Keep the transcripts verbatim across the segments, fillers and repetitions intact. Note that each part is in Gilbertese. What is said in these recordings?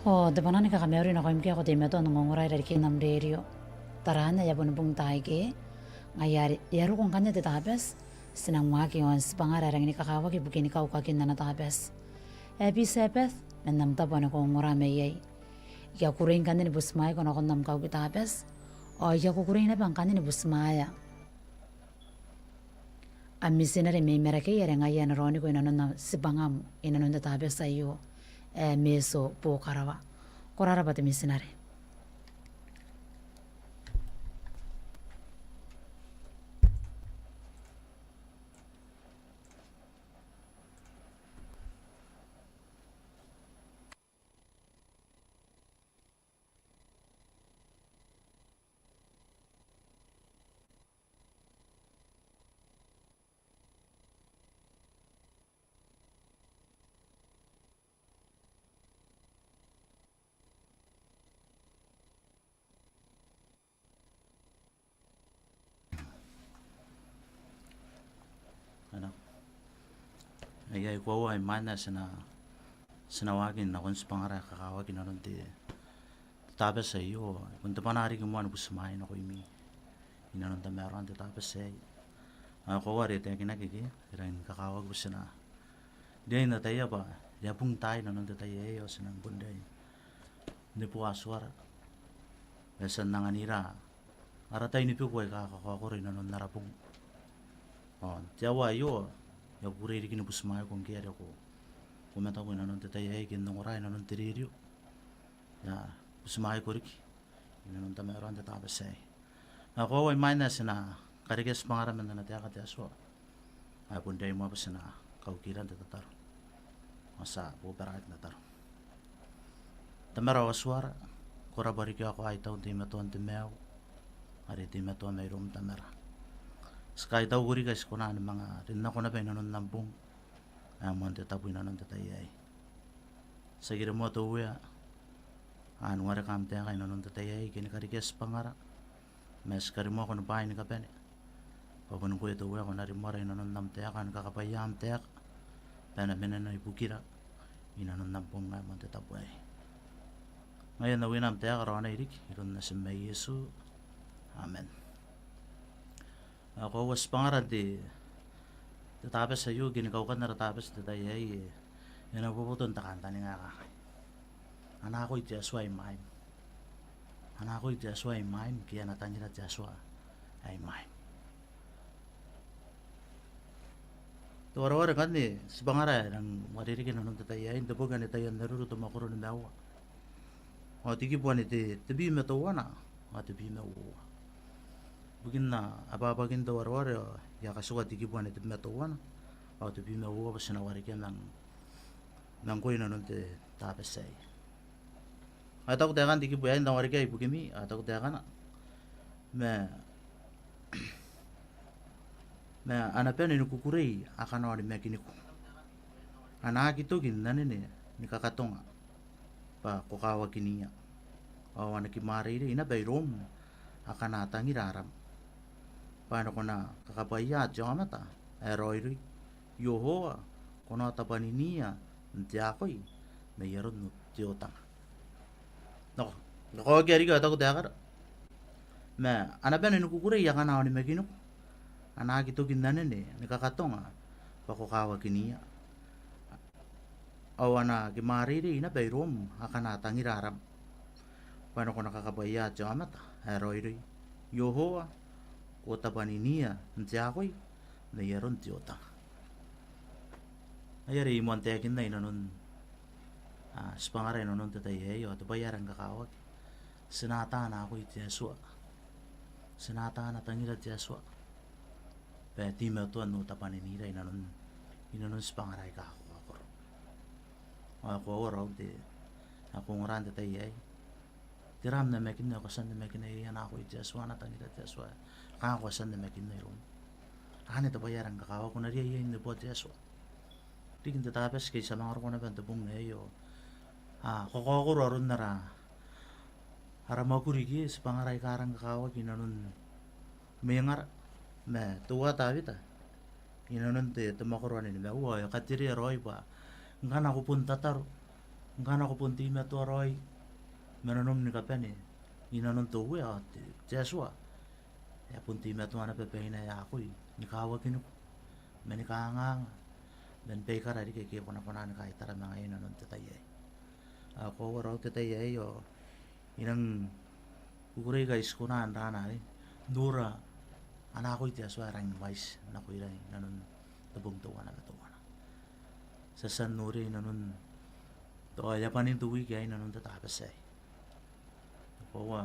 Ao te bwanaa ni kamauri nakoim ngkoe ae ko teimatoa n ongora irarikin am rerio. Taraana, e a boni bung taai ke, ngaia are e a roko ngkanne te Tabati, ti nang waaki iaon tibwangara ae rangi ni kakawaki ibukin kaukakin ana Tabati. E a bita Sabbath man am tabo ane ko ongora mai iai. I a kukurei ngkanne ni butimwaeko nakon am kauki Tabati, ao I a kukurei naba ngkanne ni butimwaea am mitinare mai Marakei are ngaia e na raoniko i nanon tibwangam i nanon te Tabati aio, ae Meto Bokarawa. Ko rarabwa te mitinare. Ana. Ai, ai koaua imwain ae ti na, ti na waaki nakon tibwangara ae kakawaki i nanon te Tabati aio, bon te bwanaa riki moa ni butimwaai nakoimi i nanon tamaroan te Tabati aei. Ao koaua are e taekinaki ke, e rangi ni kakawaki bwa ti na riai n ataia bwa e a bung taai i nanon te tai aei ao ti nang bon riai n neboa Atuara bwa e tia n anganira ara tai ni beku aika kakaokoro i nanon ara bong. Ao n te aoa aio, I a kukurei riki ni butimwaeko ngke are ko, ko mataku i nanon te tai aei ke n ongora i nanon te rerio. I a butimwaeko riki i nanon tamaroan te Tabati aei. Ao koaua imwain ae ti na karekea tibwangara man ana taeka te Atua, ao e bon riai moa bwa ti na kaukira n te tataro. Ao ti a bobaraki n tataro. Tamara ao Atuara, ko rabwa riki ao ko a kaitau n teimatoan te maiu are e teimatoa mairoum, Tamara. Ti kaitauko riki ae ti kona ni manga rin nako naba i nanon am bong ae moan te tabu i nanon te tai aei. Ti aki rimoa te Uea, ao n wareka am taeka i nanon te tai aei ke ni karekea tibwangara, ma ti karimoako ni bwaai ni kabane bwa bon ngkoe te Uea ae ko na rimoara i nanon am taeka, ni kakabwaia am taeka bwa e na mena ibukira i nanon am bong ae moan te tabu aei. Ngaia N na wina am taeka raonai riki iroun Natim ae Iesu. Amen. Ao koaua tibwangara n te, te Tabati aio ke ni kaukan ara Tabati n te tai aei, e, e na boboto n te kantaninga ae kangai: A na akoi te Atua imwaim. A na akoi te Atua imwaim, ke a na tangira te Atua ae imwaim. Te wareware ngkanne, tibwangara ae e nang uarereke i nanon te tai aei, n te boki ane Taian Areru te mwakoro nimaua, ao te kibu ane te, tebwi ma teuana ao tebwi ma uoua. Ibukin ababaakin te wareware ao I a katikua te kibu ane tebwi ma teuana ao tebwi ma uoua bwa ti na warekia ma ngkoe i nanon te Tabati aei. Ao e taku taekan te kibu aei, N na warekia ibukimi, ao e taku taekana: Ma, ma a na bane ni kukurei akana onimakiniko. A na aki toki n anene ni kakatonga bwa ko kawakinia. Ao a na kimwareirei naba iroum akana tangira aram, bwa are ko na kakabwaia te aomata ae raoiroi. Iehova, ko na tabwaninia n te akoi n ai aron te otanga. Nako, nako, kaokia riki ao e taku taekana: Ma a na bane ni kukurei akana onimakiniko. A na aki toki n anene ni kakatonga bwa ko kawakinia. Ao a na kimwareirei naba iroum akana tangira aram, bwa are ko na kakabwaia te aomata ae raoiroi. Iehova, ko tabwaninia n te akoi n ai aron te otanga. Ai are I moan taekinna i nanon, a, tibwangara i nanon te tai aei, ao te bwai ae rang kakawaki, ti na ata n akoi te Atua. Ti na ata n tangira te Atua bwa e teimatoa n tabwaninira i nanon, i nanon tibwangara aika kakaokoro. Ao e koaua raou te, a, ko ongora n te tai aei. Tera am namakinna ae ko a tia n namakinna iai? A na akoi te Atua, a na tangira te Atua. Kanga ko a tia n namakinna iroum? Anne te bwai ae rang kakawaki, ko na riai iai n neboa te Atua riki n te Tabati ke ti a manga roko naba n te bong aei ao, a, kakaokoro aron ara, ara mwakuri ke tibwangara aika rang kakawaki i nanon mwengara. Ma teuae Tawita i nanon te, te mwakoro ane nimaua ao e katerea raoi bwa ngkana ko bon tataro, ngkana ko bon teimatoa raoi ma nanom ni kabane inanon te Uea, ao te, te Atua e a bon teimatoa naba baina ae akoi ni kawakiniko ma ni kanganga man baikara riki ake ko na kona ni kaitara ma ngaia inanon te tai aei. Ao koaua raou te tai aei ao I nang kukurei ngkai ti kona n raana are n nora ana akoi te Atua ae rangi ni mwaiti nakoira inanon te bong teuana ma teuana. Ti a tia n noria inanon tao e a bane n te wiki aei inanon te Tabati aei. Koaua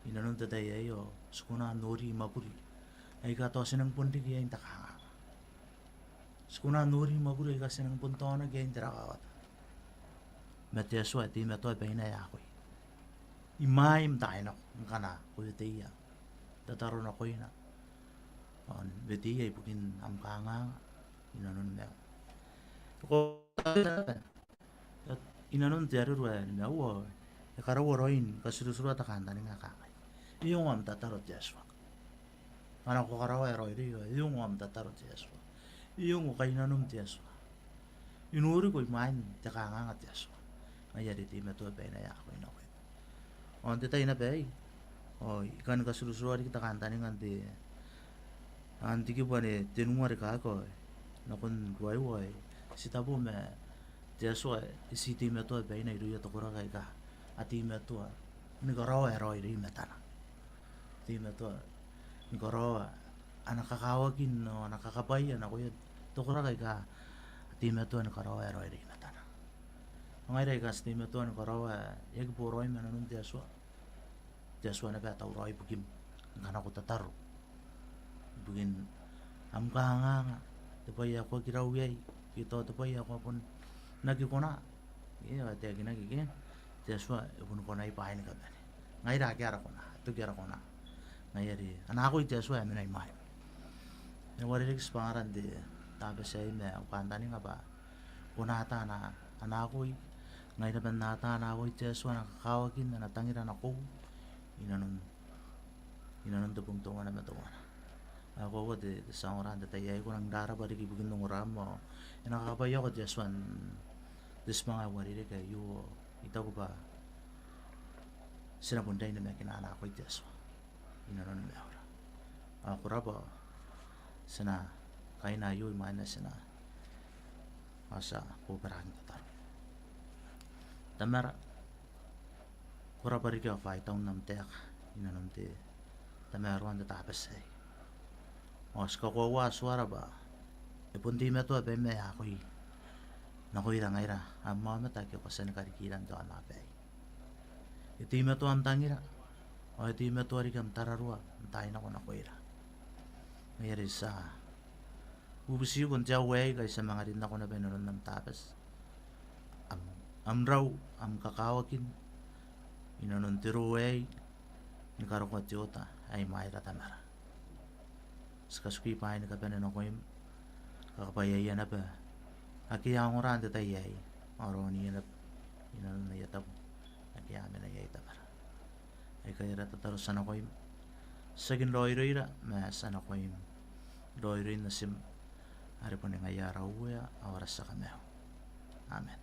inanon te tai aei ao ti kona n nori mwakuri aika tao ti nang bon riki iai n te kanganga. Ti kona n nori mwakuri aika ti nang bon taonaki iai n te rawawata. Ma te Atua e teimatoa baina ae akoi imwaim taai nako ngkana ko weteia tataro nakoina ao n weteia ibukin am kanganga inanon maium. Ko inanon te areru ae nimaua ao e karaua raoi ni katirotiroa te kantaninga ae kangai: E ongo am tataro te Atua. Ngkana ko karaoa ae raoiroi ao e ongo am tataro te Atua. E ongo kainnanom te Atua. E noriko imwain te kanganga te Atua. Ngaia are e teimatoa baina ae akoi nakoim. Ao n te tai naba aei ao I kan katirotiroa riki te kantaninga n te, n te kibu ae tenua rikaaki ao nakon ruaiwa ae ti tabo ma te Atua e ti teimatoa baina irouia te koraki aika a teimatoa ni karaoa ae raoiroi i matana. Teimatoa ni karaoa ana kakawakin ao ana kakabwaia nakoia te koraki aika a teimatoa ni karaoa ae raoiroi i matana. Ao ngaira aika ti teimatoa ni karaoa ae aki boraoi ma nanon te Atua, te Atua naba e tauraoi ibukim ngkana ko tataro ibukin am kanganga, te bwai ae ko aki rau iai ke tao te bwai ae ko a bon aki kona. Eng, ao e taekinaki ke te Atua e boni konai bwaai ni kabane. Ngaira ake ara kona, toki ara kona. Ngaia are ana akoi te Atua ae mena imwaim. E uarereke tibwangara n te Tabati aei ma au kantaninga bwa ko na ata ana, ana akoi. Ngai naba n ata ana akoi te Atua, ana kakawakin, ana tangira, ana koou inanon, inanon te bong teuana ma teuana. Ao koaua te, te tia ongora n te tai aei ko nang rarabwa riki ibukin ongoram ao e na kakabwaiako te Atua n te tibwanga ae uarereke aio. I taku bwa ti na bon riai ni namakina ana akoi te Atua inanon maiura. Ao ko rabwa, ti na kaina aio imwain ae ti na, ao ti a bobaraaki n tataro. Tamara, ko rabwa riki ao kaitaun am taeka inanon te tamaroa n te Tabati aei. Ao ti kakoaua Atuara bwa e bon teimatoa baim ae akoi nakoira ngaira am aomata ake ko a tia ni karikira n te aonnaba aei. E teimatoa am tangira ao e teimatoa riki am tararua n taai nako nakoira. Ngaia are ti a bubutiko n te aoa aei ngkai ti a manga rin nako naba inanon am Tabati. Am, am rau, am kakawakin inanon te ro aei ni karokoa te oota ae imwaira Tamara. Ti katikui bwaai ni kabane nakoim, kakabwaiaia naba ake a ongora n te tai aei, ao raoniia naba inanon aia tabo ake a mena iai Tamara. Aikai ara tataro, ti a nakoim, tiaki n raoiroira, ma ti a nakoim raoiroin natim, are boni ngaia ara Uea ao ara tia Kamaiu. Amen.